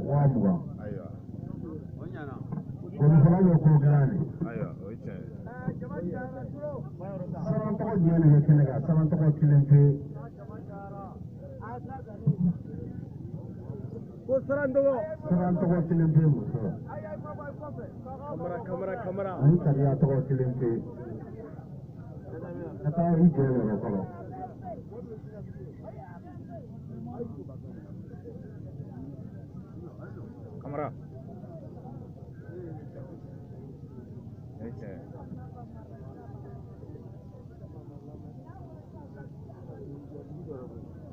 20,000. Ayiwa. Gɔnifɔla bɛ ko dilan de. Ayiwa, o ye tiɲɛ ye. Saran tɔgɔ jumɛn de bɛ kɛnɛ kan? Saran tɔgɔ kelen pe. Ko saran tɔgɔ. Saran tɔgɔ kelen pe muso. Kamara kamara kamara. Ani kariya tɔgɔ kelen pe. Ka taa i jɔ yɔrɔ kɔrɔ. Kamara. O ye tiɲɛ ye.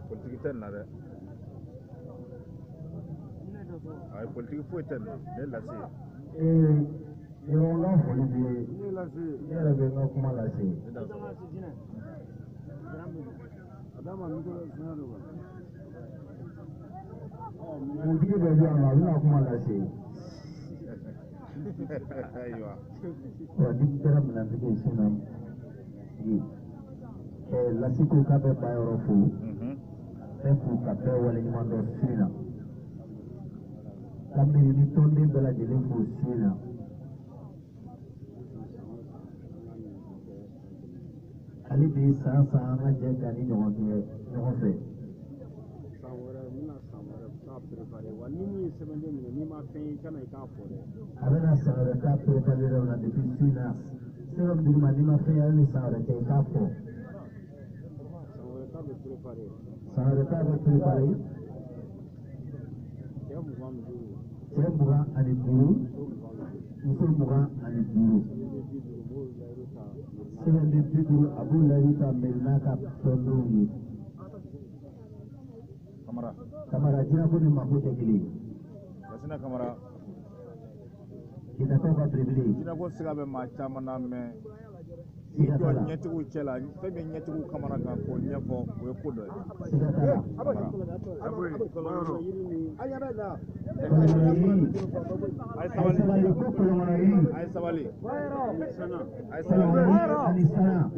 Politiki tɛ nin na dɛ. Ayi, politiki foyi tɛ nin na. Ne lase. Yɔrɔ n ka foli b'i ye. Ne yɛrɛ bɛ n ka kuma lase. Ne da sɔrɔ. Kuntigi dɔ bɛ yan nɔ, a bɛna kuma lase. Ayiwa. Wa ni kɛra minɛntigi ye sisan, lasi ko k'a bɛ ba yɔrɔ fo. Bɛɛ fo ka bɛɛ waleɲuman dɔn su in na. Ka miiri ni tɔnden bɛɛ lajɛlen fo su in na. Hali bi san san an ka jɛ ka ni ɲɔgɔn kɛ ɲɔgɔn fɛ. San wɛrɛ n bɛna san wɛrɛ ta préparer wa ni min ye sɛbɛnden minɛ n'i ma fɛn ye i kana i k'a fɔ dɛ. A bɛna san wɛrɛ ta préparer yɔrɔ la depuis su in na. Sɛbɛn min dir'i ma n'i ma fɛn ye hali ni san wɛrɛ tɛ i k'a fɔ. San wɛrɛ ta bɛ préparer. San wɛrɛ ta bɛ préparer. Cɛ 25. Cɛ 25. Muso 25. Sɛbɛnden 50 a b'o layiru ta mairie n'a ka tɔndenw ye. Kamara. Kamara jinako ni mako tɛ kelen ye. Lasina Kamara. Kitakaw ka belebele. Jinako siga bɛ maa caman na mɛ i jɔ ɲɛtigiw cɛ la, fɛn min ɲɛtigiw kamana kan k'o ɲɛfɔ, o ye ko dɔ ye. Siga t'a la. Kamara. Kɔlɔnkɔnɔ yiri. A ye A ye sabali. sabali ko kɔlɔnkɔnɔ yiri. A ye sabali. A ye Kɔlɔnkɔnɔ sabali. yiri ani sana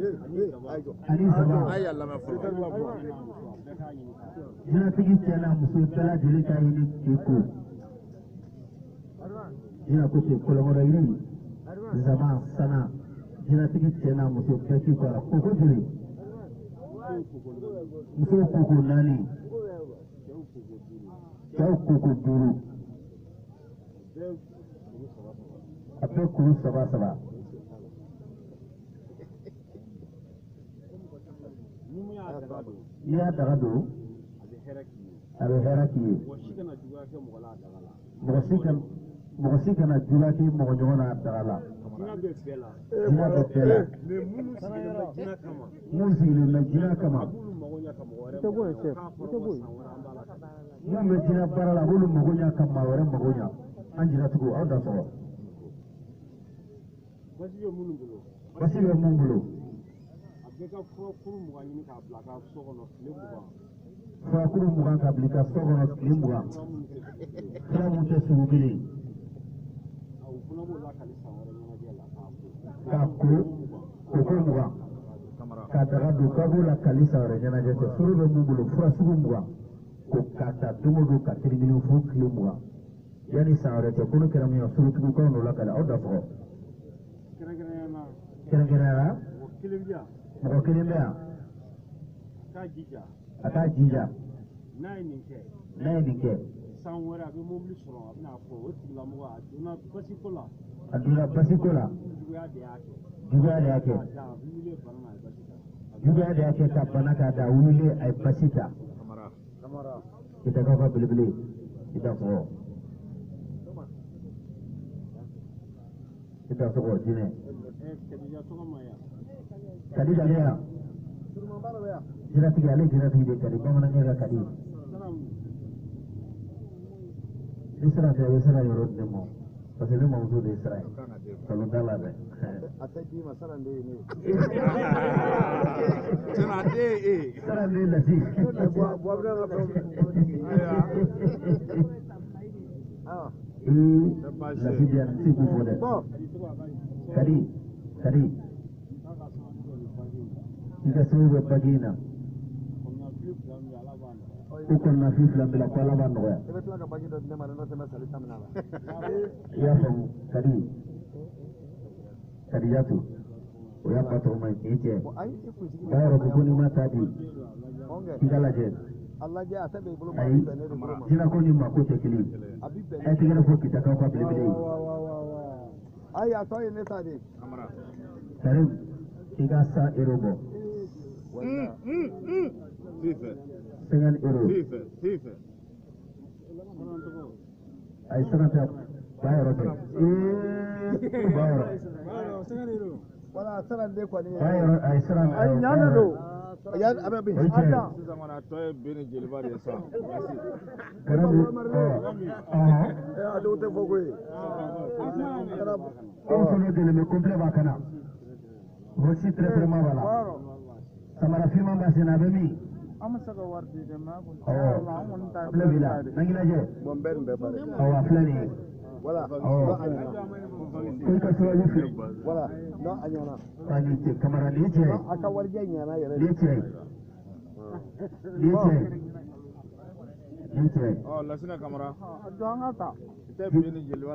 ani zaba. A y'a lamɛn fɔlɔ. Jinatigi cɛ n'a muso bɛɛ lajɛlen ka ɲini k'i ko. Jina ko ten kɔlɔnkɔnɔ yiri zaba sana jinatigi cɛ n'a muso bɛɛ k'i ko a la koko joli musow koko 4 cɛw koko 5 a bɛɛ kuru 3 3. N'i y'a daga don a bɛ hɛrɛ k'i ye. Mɔgɔ si kana juguya kɛ mɔgɔ la a daga la. Mɔgɔ si kana juguya kɛ mɔgɔ ɲɔgɔn na a daga la. Jinɛ bɛ bɛɛ la. Jinɛ bɛ bɛɛ la. Mais minnu sigilen bɛ jinɛ kama. Minnu sigilen bɛ jinɛ kama. A b'olu mago ɲɛ ka mɔgɔ wɛrɛ mago ɲɛ. K'a fɔra ko san wɛrɛ an b'a la. Minnu bɛ jinɛ baara la a b'olu mago ɲɛ ka maa wɛrɛ mago ɲɛ. An jinɛtigiw aw da sɔrɔ. Basi bɛ minnu bolo. Basi bɛ mun bolo. A bɛɛ ka furakuru 20 ɲini k'a bila a ka so kɔnɔ tile 20. Furakuru 20 k'a bila i ka so kɔnɔ tile 20. Fura mun tɛ sugu kelen. O fana b'o lakali san wɛrɛ ɲɛnajɛ la k'a ko. K'a ko koko 20. K'a daga don k'a b'o lakali san wɛrɛ ɲɛnajɛ fɛ. Furu bɛ mun bolo fura sugu 20. Ko k'a ta don o don ka teli fo tile 20. Yanni san wɛrɛ cɛ ko n'o kɛra mun ye surutigiw k'aw n'o lakali aw da sɔgɔ. Kɛrɛnkɛrɛnnenya la. Kɛrɛnkɛrɛnnenya la. Mɔgɔ kelen bɛ yan. Mɔgɔ kelen bɛ yan. A k'a jija. A k'a jija. N'a ye nin kɛ. N'a ye nin kɛ. San wɛrɛ a bɛ mobili sɔrɔ a bɛna fɔ o tigilamɔgɔ a donna basiko la. A donna basiko la. Juguya de y'a kɛ. Juguya de y'a kɛ. A wulilen bana na a ye basi ta. Juguya de y'a kɛ ka bana k'a da a wulilen a ye basi ta. Kamara. Kamara. Kitakaw ka belebele i da sɔgɔ. I da sɔgɔ jinɛ. Kadija tɔgɔ ma yan. Kadija bɛ yan. Jinɛtigi ale jinɛtigi de kadi bamanankɛ ka kadi. Ni sira tɛ i bɛ sira yɔrɔ di ne ma parce que ne mamuso de ye sira ye. Nkalon t'a la dɛ. A tɛ d'i ma sara den ye ne ye. Sara den ye e ye. Sara den lasi. Ayiwa. Lasi di yan n tɛ k'u fɔ dɛ. Kadi kadi. I ka sababu bɛ bagi in na. Ko kɔnɔnafin fila bila ko Ala b'a nɔgɔya. I bɛ tila ka bagi dɔ di ne ma dɛ, n'o tɛ n bɛ sali ta minɛ a la. I y'a faamu Kadi, Kadijatu, o y'a ba tɔgɔma ye, nin ye cɛ. Bon, ayi, i kunsigi bɛ Ba yɔrɔ ko n'i ma taa di, Ɔnkɛ, k'i ka lajɛ. a lajɛ, a tɛ bɛn i bolo ma, a Ayi, bɛ bɛn ne de bolo ma. jinako ni mako tɛ kelen ye. A bɛ bɛn A ye tɛgɛrɛ fɔ Kitakaw ka belebele ye. Ayi, a tɔ ye ne ta de ye. Kamara. Karim, i ka 100 euro bɔ. Fifɛ. 50 euro. Fifɛ, fifɛ. Ayi, sara tɛ ba yɔrɔ tɛ. Ee, ba yɔrɔ. Wala, sara de kɔni ye. Ba yɔrɔ, ayi, sara. Ayi, ɲan de don. Yan, a bɛ bin. O ye tiɲɛ ye. Sisan kɔni a tɔ ye B ni jeliba de ye sisan. Merci. Karim, ɔhɔn. Eh, a dɔw tɛ fɔ koyi. Aw fana dɛmɛ complet b'a kana. Voici très vraiment b'a la. Samara finman b'a sen na, a bɛ min? An bɛ se ka wari di dɛ, mais Awɔ. an kɔni t'a Filɛ b'i la. N'an k'i lajɛ. Bon, bɛɛ nin bɛɛ pare. Awɔ, a filɛ nin ye. Voilà. Awɔ. Non, a ɲɛna. Ko i ka sababu filɛ. Voilà. Non, a ɲɛna. Ka nin cɛ Kamara nin ye cɛ ye. Non, a ka warijɛ ɲɛna yɛrɛ Nin de. ye cɛ ye. Nin ye cɛ ye. Nin ye cɛ ye. Ɔ, Lasina Kamara. A don an ka ta. I tɛ B ni jeliba.